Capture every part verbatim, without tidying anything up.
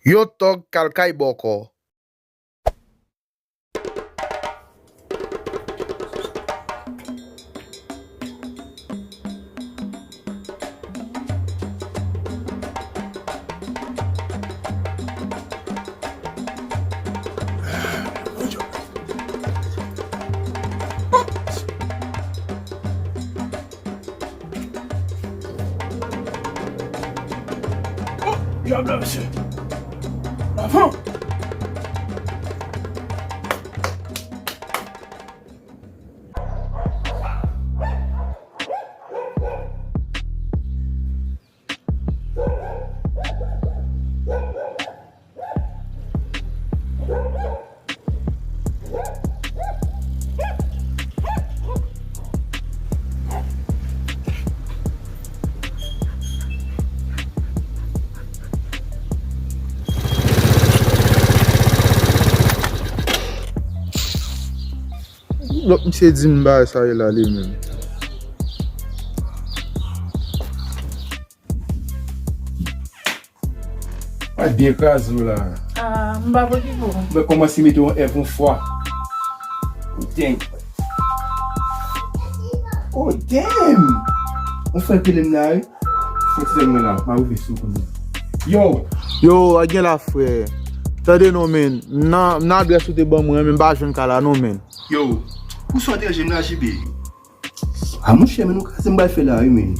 Yon tòg k al kay bòkò. Oh, dyab la, mesye. Avan. Lòt misye di m bagay sa ye la li menm. Mwen byen kraze w la. Ah, m pa pokipe w. Mwen kòmanse mete yon èv yon fwa. Oh, damn! Oh, damn! Yon frè rele m la, wi. Fò ti zòn mwen la, m a rive sou kounye a. Yo! Yo, a gen la, frè. Tande non, men. M nan, m nan adrès ou te ban mwen, men m pa jwenn kay la, non, men. Yo, ou sot deje m la, J B. A monchè, men nou kraze m pral fè la, wi, men.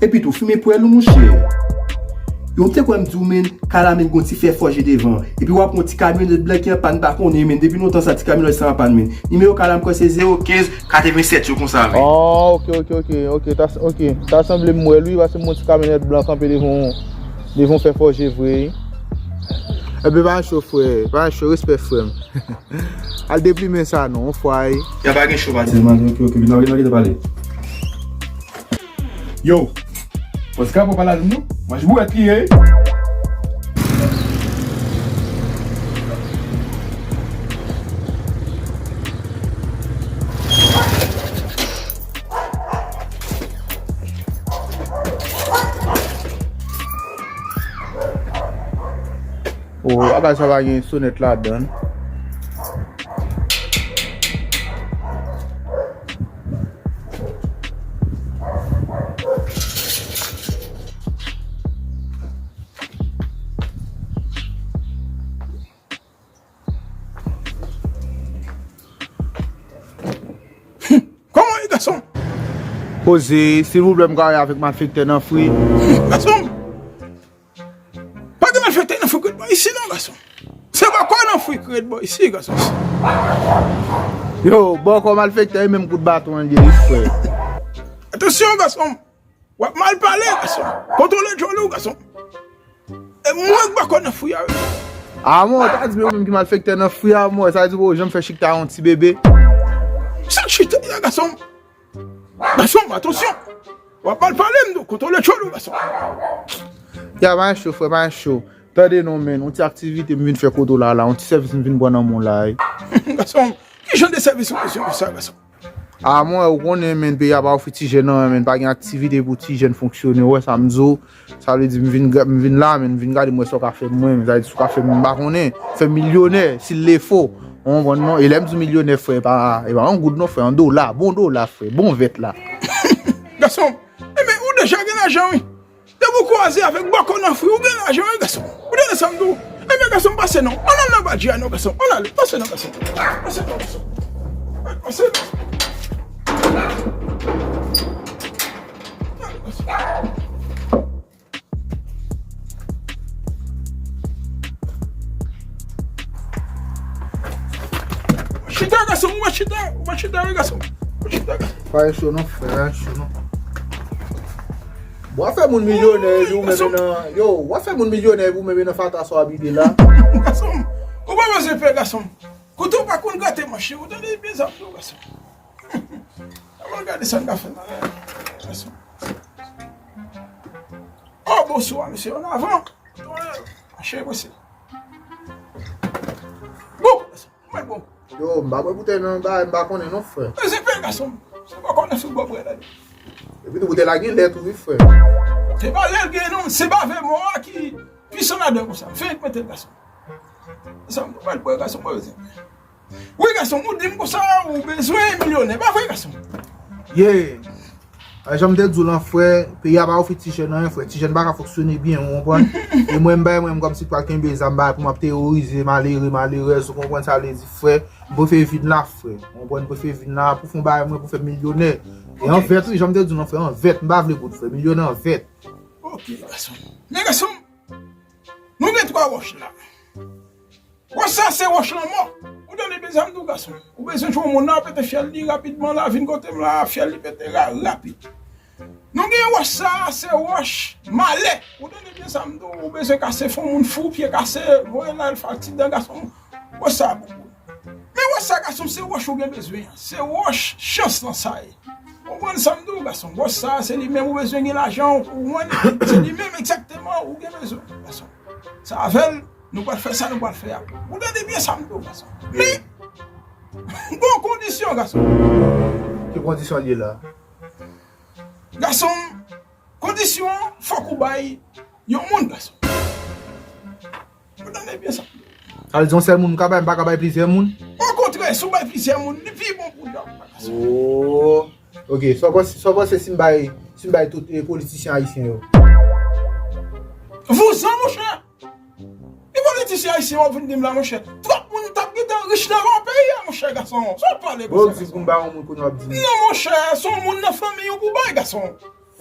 Epi tou, fimen pwèl ou, monchè. Yo, m te kwè m di w, men, kay la, men, gon ti fè fòje devan. Epi w ap wè yon ti kamyonèt blan ki an pàn, m pa konnen, men. Depi lontan sa, ti kamyonèt sa an pàn, men. Nimewo kay la, m kwè se zewo kenz katrevennsèt yo konsa, men. Oh, ok, ok, ok, ok. Ta, ok. Ta sanble m wè l, wi, paske m wè yon ti kamyonèt blan kanpe devan, devan fè fòje vre, wi. Ebyen, pa cho, frè. Pa cho, respè, frè m. Al deplimen sa non, yon fwa, e. Ya pa gen cho, pati. Vin, vin, vin, vin, vin, vin pale. Yo, pòs ka pa pale avè m non. Manje bouwèt li ye. Oh, apa sa pa gen sonèt ladan l? Kòman w ye, gason? Poze, silvouplè, m ka pale avèk malfektè nan fri. Gason, pa gen malfektè nan fri k ret bò isi non, gason. Se bòkò nan fri k ret bò isi, gason. Yo, bòkò malfektè, e menm kout baton an l ye, wi, frè. Atansyon, gason. W ap mal pale, gason. Kontwole djòl ou, gason. E mwen k bòkò nan fri a, wi. A mwen, w ta di men ou menm ki malfektè nan fri a, mwen. Sa vle di ou janm fè chikta yon ti bebe. Sa k chita la, gason? Gason, atansyon. W ap mal pale, m di w, kontwole djòl ou, gason. Ya, pa cho, frè, pa cho. Tande non, men, yon ti aktivite m vin fè kote w la, la, yon ti sèvis m vin pran nan men w la, wi. Gason, ki jan de sèvis ou bezwen konsa, gason? A mwen, ou konnen, men, peyi a pa ofri ti jèn anyen, men, pa gen aktivite pou ti jèn fonksyone, ou wè sa m di w? Sa vle di, m vin, m vin la, men, m vin gade, m wè sa w ka fè mwen, men, sa vle di, si w ka fè m, m pa konnen, fè m milyonè, s'il le faut, ou konprann non? E lè m di w milyonè, frè, e pa, e pa yon goud non, frè, yon dola, bon dola, frè, bon vèt la. Gason, enben, ou deja gen lajan, wi. Depi w kwaze avèk bòkò nan fri, ou gen lajan, wi, gason. Ou tande sa m di w? Enben, gason, pase non. Ann al nan badji a non, gason. Ann ale, pase non, gason. Pase non, gason. Pase non. Chita, gason, ou pa chita, ou pa chita, wi, gason. Ou pa chita, gason. Pa gen cho non, frè, pa gen cho non. Bon, w ap fè moun milyonè, epi ou menm nan, yo, w ap fè moun milyonè, epi ou menm nan fatra sa w abite la. Gason, ou pa bezwen pè, gason. Kote w pa konn grate manch, ou tande byen sa m di w, gason. Avan gade sa n ka fè nan gason. Oh, bonswa, mesye, ann avan. Mache, mesye. Bon, gason, mwen bon. Yo, m pa bwè boutèy nan bagay, m pa konnen non, frè. Mezipè, gason. Se pa konnen sou bò bwè la. Epi tou boutèy la gen lè tou, wi, frè. Se pa lè l gen non, se bave mò a ki pwisan ladan konsa. M fenk mete l, gason. Sa m pral pran, gason, mwen bezwen. Wi, gason, ou di m konsa, ou bezwen milyonè. Pa vre, gason? Ye. A, jan m te di w lan, frè, peyi a pa ofri ti jèn anyen, frè. Ti jèn pa ka fonksyone byen, ou konprann? E mwen, m bay mwen, m kòmsi pral kenbe zam, bay pou m ap teworize malere, malerèz, ou konprann sa vle di, frè? M prefere vin la, frè. Ou konprann? M prefere vin la pou fè yon bagay mwen, pou fè milyonè. E an vèt, wi, jan m te di w lan, frè, an vèt. M pa vle goud, frè. Milyonè an vèt. Ok, gason. Men, gason, nou gen twa wòch la. Wòch sa se wòch lanmò. Ou tande byen sa m di w, gason? Ou bezwen jwenn yon moun nan pete fyèl li rapidman la, vin kote m la, fyèl li pete la rapid. Nou gen wòch sa, se wòch malè. Ou tande byen sa m di w? Ou bezwen kase fon moun fou, pye kase, voye la, l fè aktidan, gason. Wòch sa bon pou ou. Men wòch sa, gason, se wòch ou gen bezwen an. Se wòch chans lan sa ye. Ou konprann sa m di w, gason? Wòch sa, se li menm ou bezwen gen lajan, ou konprann? Se li menm egzakteman ou gen bezwen, gason. Sa avè l, nou pral fè sa nou pral fè a. Ou tande byen sa m di w, gason. Men, gon kondisyon, gason. Ki kondisyon l ye la? Gason, kondisyon an, fòk ou bay yon moun, gason. Ou tande byen sa m di w. Sa vle di yon sèl moun m ka bay, m pa ka bay plizyè moun? Okontrè, si w bay plizyè moun, li pi bon pou djòb la, gason. Oh. Ok, sa w panse, sa w panse si m bay, si m bay tout, eh, politisyen ayisyen yo? Vouzan, monchè! Ki politisyen ayisyen w ap vin di m la, monchè? Twòp moun t ap gentan rich nan peyi a, monchè, gason. Sa w ap pale konsa, gason? Bon, w di pou m bay yon moun, kounye a w ap di m. Non, monchè, se yon moun nan fanmi w pou bay, gason.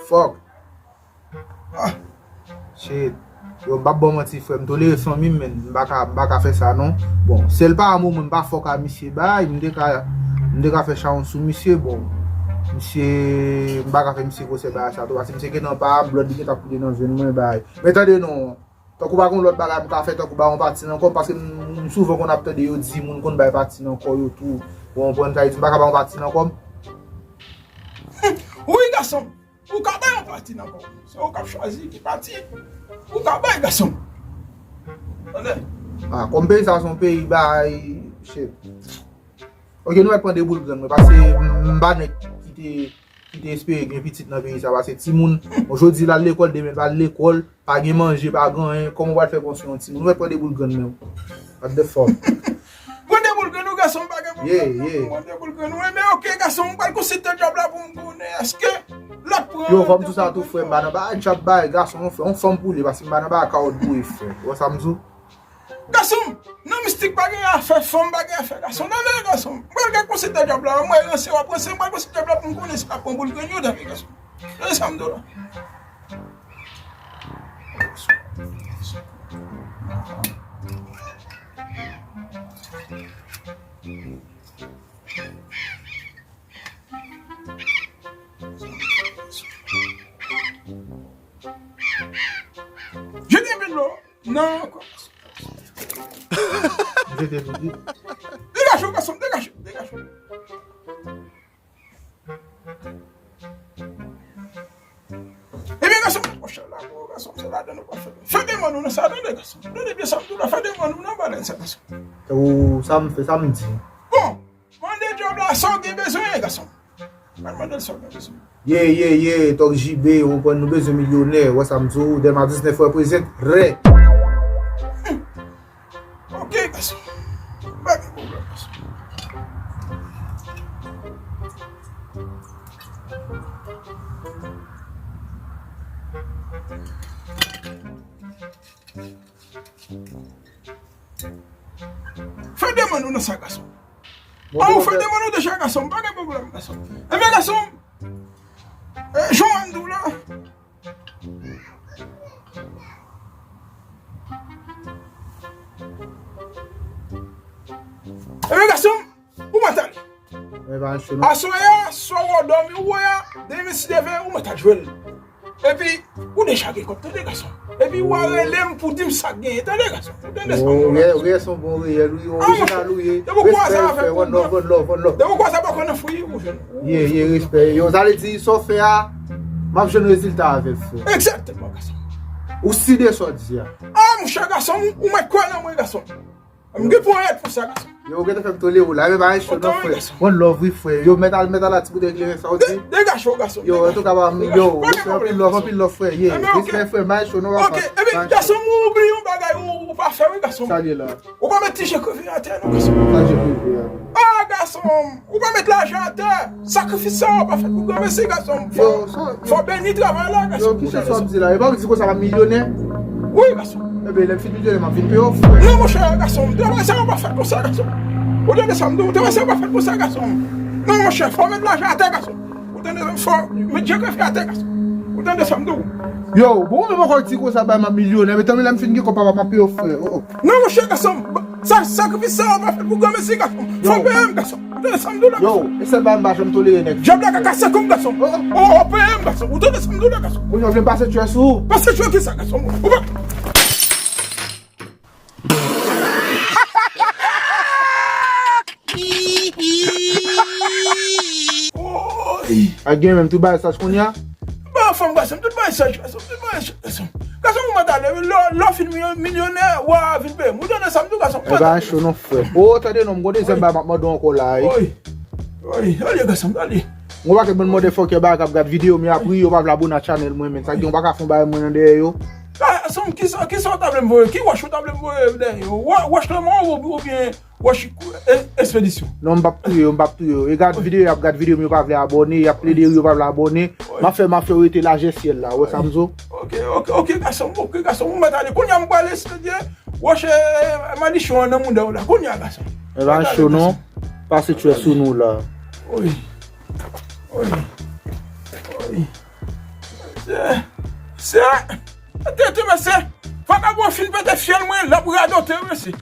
Fuck. Ah. Shit. Yo, m p ap ba w manti, frè. M tolere fanmi m, men m pa ka, m pa ka fè sa, non. Bon, sèl pa moman m pa fòk a misye bay, m te ka, m te ka fè chawony sou misye, bon. Misye, m pa ka fè misye gwosè bagay sa tou, paske misye gentan pa m, blòd li gentan koule nan venn mwen, bay. Men tande non, tankou pa gen lòt bagay m ka fè, tankou ba yon pati nan kò m, paske m, m souvan konn ap tande yo di moun konn bay pati nan kò yo tou. Bon, ou konprann sa, m pa ka ba yon pati nan kò m. Wi, gason. Ou ka bay yon pati nan kò w. Se ou k ap chwazi ki pati ou ka bay, gason. Tande? Ah, kòm peyi sa se yon peyi bay, shit. Ok, nou mèt pran de boul grenn, mwen, paske m pa nèg ki te, ki te espere gen pitit nan peyi sa, paske timoun, bon, jodi l al lekòl, demen l pa al lekòl, pa gen manje, pa gen anyen, kòman w pral fè pran swen yon timoun? Nou mèt pran de boul grenn, men. What the fuck? Pran de boul grenn ou, gason, m pa gen pwoblèm. Yeah, yeah. Pran de boul grenn ou. Enben, ok, gason, m pral konsilte djòb la pou m konnen èske l ap pran. Yo, fò m di w sa tou, frè, m pa nan bagay djab bagay, gason, yon fanm pou li, paske m pa nan bagay kawòt boure, frè. Ou wè sa m di w? Gason, nan mistik pa gen afè fanm, pa gen afè gason. Tande, gason. M pral gen konsilte djòb la, mwen ranse, w ap ranse, m pral konsilte djòb la pou m konnen si l ap pran boul grenn yo, tande, gason. Tande sa m di w la. Jete dlo nan kò. Jete dlo, di. Degaje w, gason, degaje w, degaje w. Ebyen, gason, monchè, la, gason, se ladan nou pral fè. Fè demann ou nan sa, tande, gason. Tande byen sa m di w la, fè demann ou nan balèn sa, gason. Ou, sa m fè, sa m di. Bon, mande djòb la, sa w gen bezwen, gason. Al mande l sa w gen bezwen. Ye, ye, ye, Tòg J B, ou konprann, nou bezwen milyonè, ou wè sa m di w, Dèlma diznèf reprezent, rè. Ok, gason. Pa gen pwoblèm, gason. Fè demann ou nan sa, gason. Bon, ah, ou fè demann ou deja, gason. Pa gen pwoblèm, gason. Ebyen, gason, eh, jan w di w la, ebyen, gason, ou mèt ale. Aswè a, swa w ap dòmi, ou wè a, demen si Dye vle, ou mèt al jwe l. Epi, ou deja gen kòb, tande, gason. Epi, w a rele m pou di m sa k genyen, tande, gason. Ou tande sa m di w la? Ou reyèl, ou reyèl, se yon bon reyèl, wi, orijinal ou ye. Respè, respè, one love, one love, one love. Depi w kwaze avèk mwen, ou jwenn. Ye, ye, respè. Yo, sa vle di, sa w fè a, m ap jwenn rezilta avè l, frè. Egzakteman, gason. Ou si de sa w di a. Ah, monchè, gason, ou mèt kwè nan mwen, gason. M gen ponyèt pou sa, gason. Yo, ou gentan fè m tolere w la, men bagay cho non, frè. One love, wi, frè. Yo, mèt al, mèt al la, ti boutèy kleren, sa w di? De gason, gason. Yo, antouka, yo, respè, anpil love, anpil love, frè. Ye, respè, frè, bagay cho non, papa. Ok, ebyen, gason, ou bliye yon bagay, ou pa fè, wi, gason. Sa l ye la? Ou pa met ti je kreve atè, non, gason. Sa je kreve a? Ah, gason, ou pa met lajan atè. Sakrifis sa yo pa fèt pou granmesi, gason. Fò, fò beni travay la, gason. Yo, kisa sa w ap di la? E pa w di konsa m ap milyonè? Wi, gason. Ebyen, lè m fin milyonè, m ap vin peye w, frè. Non, monchè, gason, travay sa yo pa fèt konsa, gason. Ou tande sa m di w? Travay sa yo pa fèt konsa, gason. Non, monchè, fò met lajan atè, gason. Ou tande, fò met je kreve atè, gason. Ou tande sa m di w? Yo, bon, ou menm ankò di konsa, bay m ap milyonè, men tanmen lè m fin gen kòb, papa, m ap peye w, frè. Oh, oh. Non, monchè, gason, sa, sakrifis sa yo pa fèt pou granmesi, gason. Fò peye m, gason. Ou tande sa m di w la, gason? Yo, e sèl bagay m pa janm tolere nèg. Djab la ka kase kou m, gason. Oh, oh, peye m, gason. Ou tande sa m di w la, gason? Ou vle pase tchwè sou ou? Pase tchwè kisa, gason? Ou pa Ay, gen menm tout bagay saj kounye a? Ba fanm, gason, tout bagay saj, gason, tout bagay saj, gason. Gason, ou mèt ale, wi, lè, lè w fin milyon-, milyonè, w a vin peye m. Ou tande sa m di w, gason? E bagay cho non, frè. O, tande non, m gon dezyèm bagay m ap mande w ankò la, wi. Wi. Wi, ale, gason, ale. M gon pakèt moun motherfucker bagay k ap gad videyo m, y ap ri, yo pa vle abone a channel mwen, men sa gen, ou pa ka fè yon bagay mwen nan dèyè yo. Gason, kisa, kisa w ta vle m voye? Ki wòch ou ta vle m voye dèyè yo? Wò-, wòch lanmò ou, oubyen wòch, e, espedisyon? Non, m p ap touye yo, m p ap touye yo. E gad videyo, y ap gad videyo m, yo pa vle abòne, y ap plede ri, yo pa vle abòne. M ap fè, m ap fè yo rete lajè syèl la, ou wè sa m di w? Ok, ok, ok, gason, ok, gason, ou mèt ale. Kounye a m prale espedye wòch, e, malichon an nan mouda w la. Kounye a, gason. E pa cho non. Pase tchwè sou nou la. Wi. Wi. Wi. Se, se, tete, mesye. Vakabon fin pete fyèl mwen, l ap radote, mesye.